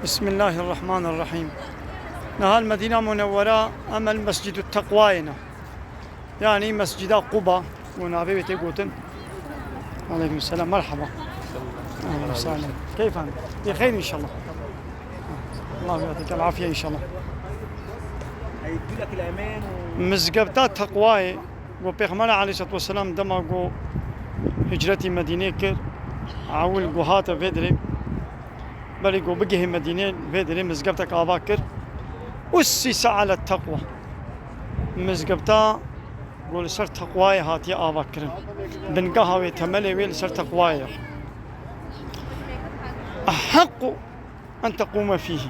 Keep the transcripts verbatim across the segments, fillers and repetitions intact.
Bismillahirrahmanirrahîm. Niha li Medîna Munewwera em li Mescîdu Teqwayê ne. Yanî Mescîda Quba, û navê wê tê gotin. Aleykum selam, merhaba. Ahlen we sahlen. Keyf ant? Bi xeyr inşallah. Allah yu'tîke el afiye inşallah. Mizgefta Teqwayê, ku Pêxember aleyhisselatu vesselam dema ku hicretî Medînê kir, ewil ku hate vê dirê, belê ku bigihê Medînê, vê dirê mizgeftek ava kir. Ussise ale teqwa. Mizgefta ku li ser teqwayê hatiye ava kirin. Bingeha wê, temelê wê li ser teqwayê ye. Eheqqu en tequme fîhî.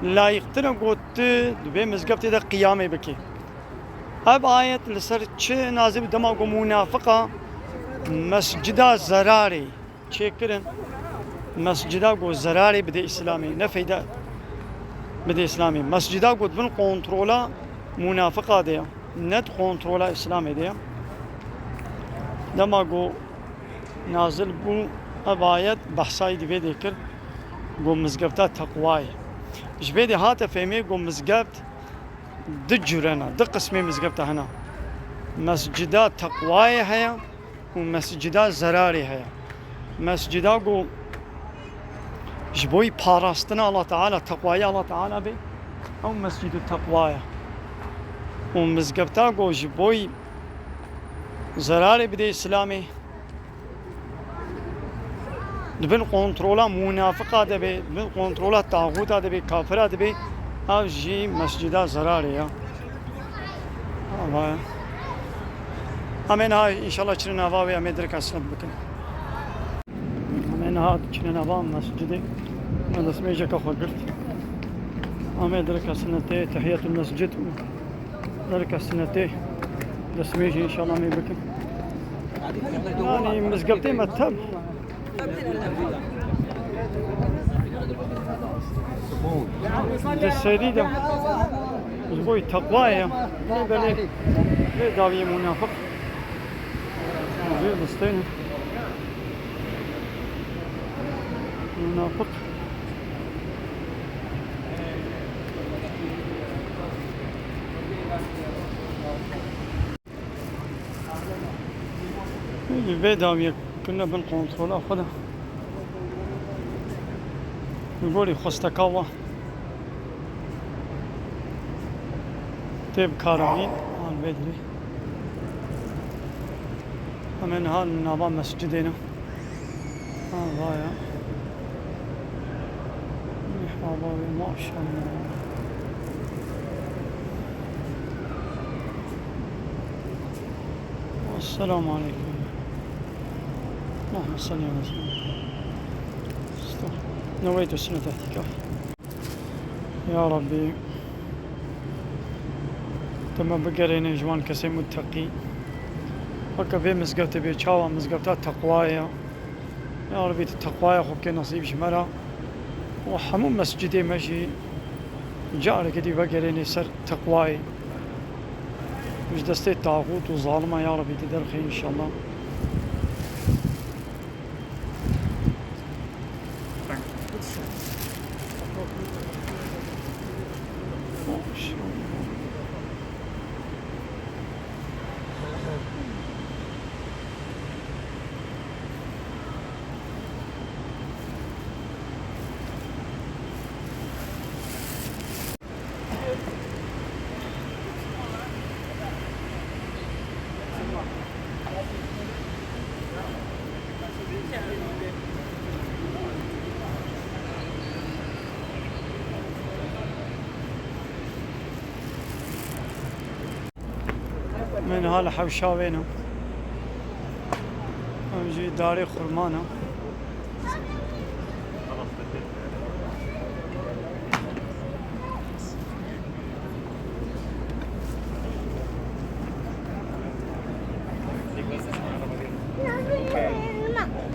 Layiqtir e ku tu di vê mizgeftê de qiyamê bikî. Ev ayet li ser çi nazil bû? Dema ku munafiqa mescida zerarê çêkirin, mescida ku zerarê bidê Îslamê, ne feyda bidê Îslamê. Mescida ku di bin kontrola munafiqa de ye, ne di kontrola Îslamê de ye. Dema ku nazil bû ev ayet, behsa yî di vê de kir, ku mizgefta teqwayê. Ji vê de hate fehmê ku mizgeft du cure ne, du qismê mizgefta hene. Mescida teqwayê heye û mescida zerarê heye. Mescida ku ji bo parastina Allah Teala, teqwayê Allah Teala bê, ew mescîdu teqwa ye. Û mizgefta ku ji bo zerarê bidê Îslamê, di bin kontrola munafiqa de bê, di bin kontrola taxûta de bê, kafira de bê, ev jî mescida zerarê ye. Ama em ê niha inşallah çine nava wê, em ê dirka sinet bikin. Em ê niha çine nava mescidê. Me destmêjeke xwe girt. Em ê dirka sinetê, tehiyetul mescid û Derke sinetê destmêjê inşallah em ê bikin. Yanî mizgeftê me tev. Di serî de ji bo teqwayê ye. Belê, belê. Vê dawiyê munafiq. Vê destê ne. Munafiq. Vê dawiyê kirine bin kontrola xwe de. Li gorî xwesteka we tê bikaranîn, an vê dilê. Em ê niha li nava mescidê ne. Ha, vaya. Mihraba wê, maşallah. Esselamu aleyküm. Allahümme salli ve sellem. Estağfirullah. Neveytu sünnet ihtikaf. Ya Rabbî, tu me bigerêne ji wan kesê muteqî. Weke vê mizgeftê bê çawa mizgefta teqwayê ye. Ya Rabbî, tu teqwaya xwe bike nesîb ji me re. Û hemû mescidê me jî careke dî vegerêne ser teqwayê. Ji destê taxût û zaliman ya Rabbî tu derxê inşallah. Em ê niha li hewşa wê ne. Ev jî darê xurma ne.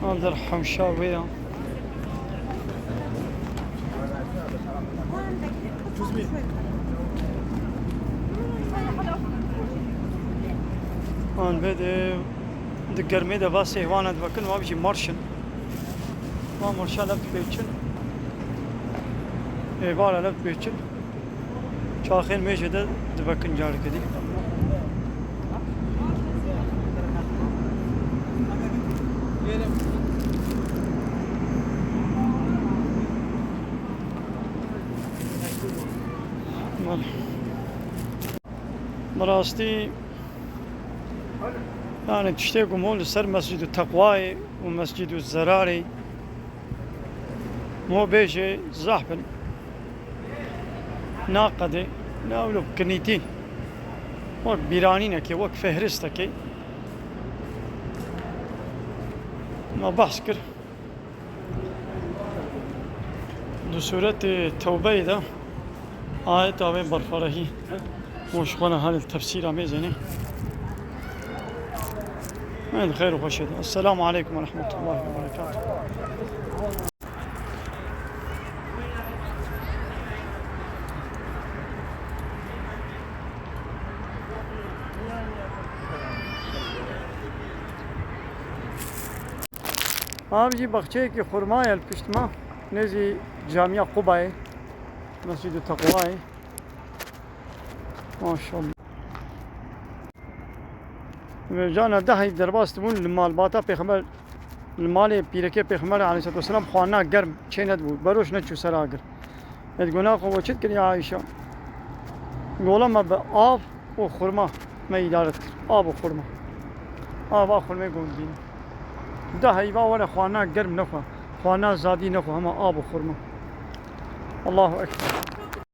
Andir hewşa wê ya. An vê de di germê de va sêhwana divekin, va jî marşin. Va marşa lev dipêçin. Êvar elev pêçil çaxên mêjê de divekin careke dî. Belê. Bi rastî, yani tiştê ku mo li ser Mescîdû Teqwayê û Mescîdû Zerarê mo bêjê zehf in. Naqedê, ne ewlo kinîtî. Wek bîranînekê, wek fihristekê me behs kir. Di sûretê Tewbeyê de ayeta wê berfarehî û ji xwe ne halê tefsîra mêzênê. Em di xêr û xweşê de. Esselamu aleykum ve rahmetullahi ve berekatuhu. Ev jî baxçeyekî xurma ye li pişt me, nêzî Camiya Qubayê, Mescîdê Teqwayê. Maşallah. Vêcana dehî derbas dibûn li malbata Pêxember, li malê pîrekê Pêxember aleyhisselatu vesselam xwarina germ çê nedibû, beroş neçû ser agir. Ê digot, "Naxwe we çi dikir ya Ayşe?" Gola me bi av û xurma me îdaret kir. Av û xurma. Ava xurmê got bîne. Da heyva were xwarina germ nexwe. Xwarina zadî nexwe, hema av û xurma. Allahu Ekber.